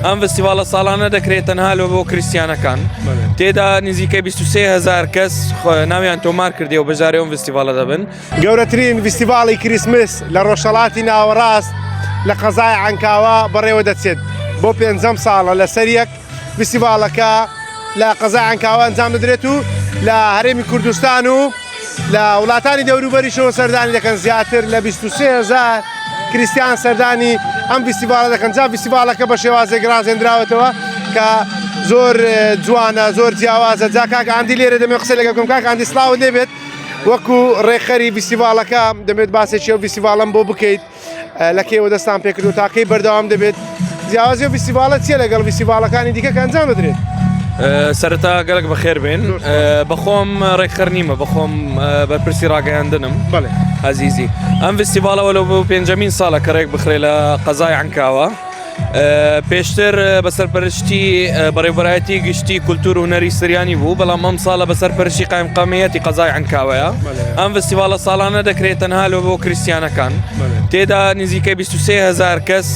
ئەم ڤستیڤاڵە ساڵانە دەکرێت تەنها لۆ بۆ کریستیانەکان تێدا نزیکەی 23هزار کەس ناویان تۆمار کردی و بەشداری ئەم ڤستیڤاڵە دەبن. گەورەترین ڤستیڤاڵی کریسمس لە ڕۆژهەڵاتی ناوەڕاست لە قەزای عەنکاوە بەڕێوە دەچێت، بۆ پێنجەم ساڵە لەسەریەک ڤستیڤاڵەکە لە قەزای عەنکاوە ئەنجام دەدرێت و لە هەرێمی کوردستان و لە وڵاتانی دەوروبەریشەوە سەردانی دەکەن زیاتر لە 23 هەزار کریستیان سەردانی ئەم ڤستیڤاڵە دەکەن جا ڤستیڤاڵەکە بە شێوازێک ڕازێنراوەتەوە کە زۆر جوانە زۆر جیاوازە جا کاک ئاندی لێرە دەمێ قسە لەگەڵ بکەم کاک ئاندی سڵاوت لێبێت وەکو ڕێکخەری ڤستیڤاڵەکە دەمێت باسێکی ئەو ڤستیڤاڵەم بۆ بکەیت لە کەیەوە دەستان پێکردو تا کەی بەردەوام دەبێت جیاوازی و ڤستیڤاڵە چییە لەگەڵ ڤستیڤاڵەکانی دیکە کە ئەنجام دەدرێت؟ سەرەتا گەلک بەخێر بێن بەخۆم ڕێکخەر نیمە بەخۆم بەرپرسی ڕاگەیاندنم بەڵێ ئازیزی ئەم ڤستیڤاڵەوە لە بۆ پێنجەمین ساڵە کە ڕێک بخرێ لە قەزای عەنکاوە پێشتر بە سەرپەرشتی بەڕێوبەرایەتی گشتی کولتور و هونەری سریانی بوو بەڵام ئەم ساڵە بە سەرپەرشتی قایمقامیەتی قەزای عەنکاوەیە ئەم ڤستیڤاڵە ساڵانە دەکرێت تەنها لۆ بۆ کریستیانەکان تێدا نزیکەی 23 هزار کەس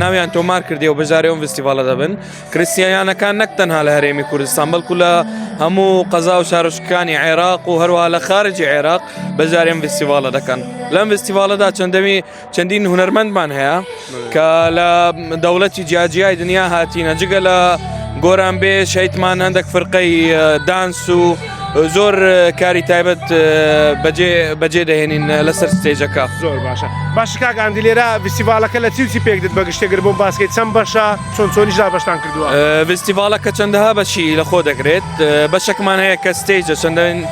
ناویان تۆمار کردی و بەشداری ئەم ڤستیڤاڵە دەبن کریستیانەکان نەک تەنها لە هەرێمی کوردستان بەڵکو لە هەموو قەزا و شارۆچکەکانی عێراق و هەروەها لە خارجی عێراق بەشداری ئەم ڤستیڤاڵە دەکەن لەم ڤستیڤاڵەدا چەندەمی چەندین هونەرمەندمان هەیە کە لە دەوڵەتی جیاجیای دنیا هاتینە جگە لە گۆران بێ شەیتمان هەندێک فرقەی دانس و زۆر کاری تایبەت بەجێ بەجێ دەهێنین لەسەر stage ەکە زۆر باشە باش کاک ئاندی لێرە ڤستیڤاڵەکە لە چی و چی پێک دێت بە گشتێ گەر بۆم باسکەی چەند بەشە چۆن چۆنیش دابەشتان کردووە؟ ڤستیڤاڵەکە چەندەها بەشی لەخۆ دەگرێت بەشێکمان هەیە کە stage ە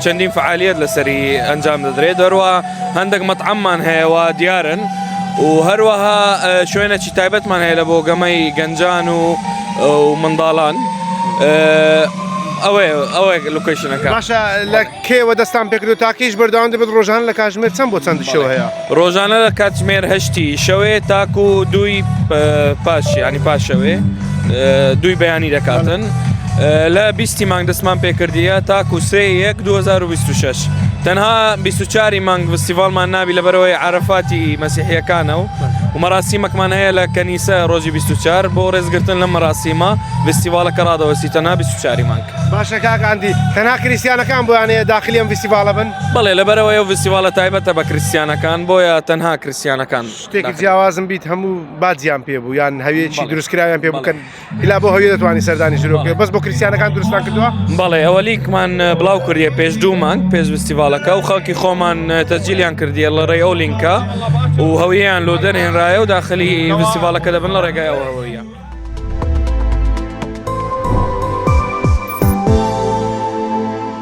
چەندین فعالیت لەسەری ئەنجام دەدرێت هەروە هەندێک مەتعەممان هەیە وا دیارن و هەروەها شوێنێکی تایبەتمان هەیە لە بۆ گەمەی گەنجان و و منداڵان ئەوەیە ئەوەیە location ەکە باشە لە کەیەوە دەستان پێکرد و تاکەیش بەردەوام دەبێت ڕۆژانە لە کاتژمێر چەند بۆ چەند شەو هەیە؟ ڕۆژانە لە کاتژمێر هەشتی شەوێ تاکو دووی پاش ینی پاشەوێ دووی بەیانی دەکاتن. لە بیستی مانگ دەستمان پێکردیە تاکو سێ یەک 2026 تەنها 24 مانگ فستیڤالمان نابی لەبەرەوەی عرفاتی مەسیحیەکانە و و مەراسیمەکمان هەیە لە کەنیسە ڕۆژی 24 بۆ ڕێزگرتن لە مەراسیمە فستیڤالەکە ڕادەوەستی تەنها 24 مانگ. باشە کاک ئاندی تەنها کریستیانەکان بۆیان هەیە داخلی ئەم ڤیستیڤاڵە بن؟ بەڵێ لەبەرئەوەی ئەو ڤیستیڤاڵە تایبەتە بە کریستیانەکان بۆیە تەنها کریستیانەکان شتێکی جیاوازم بیت هەموو باجیان پێ بوو یان هەویەکی دروستکراویان پێ بکەن ئیلا بۆ هەویە دەتوانانی سەردانی ژرۆ بکەی بەس بۆ کریستیانەکان دروستان کردووە؟ بەڵێ ئەوە لینکمان بڵاو کردیە پێش دوو مانگ پێش ڤیستیڤاڵەکە و خەڵکی خۆمان تەسجیلیان کردیە لە ڕێی ئەو لینکە و هەویەیان لۆ دەرهێنرایە و داخلی ڤیستیڤاڵەکە دەبن لە ڕێگای ئەو هەویە.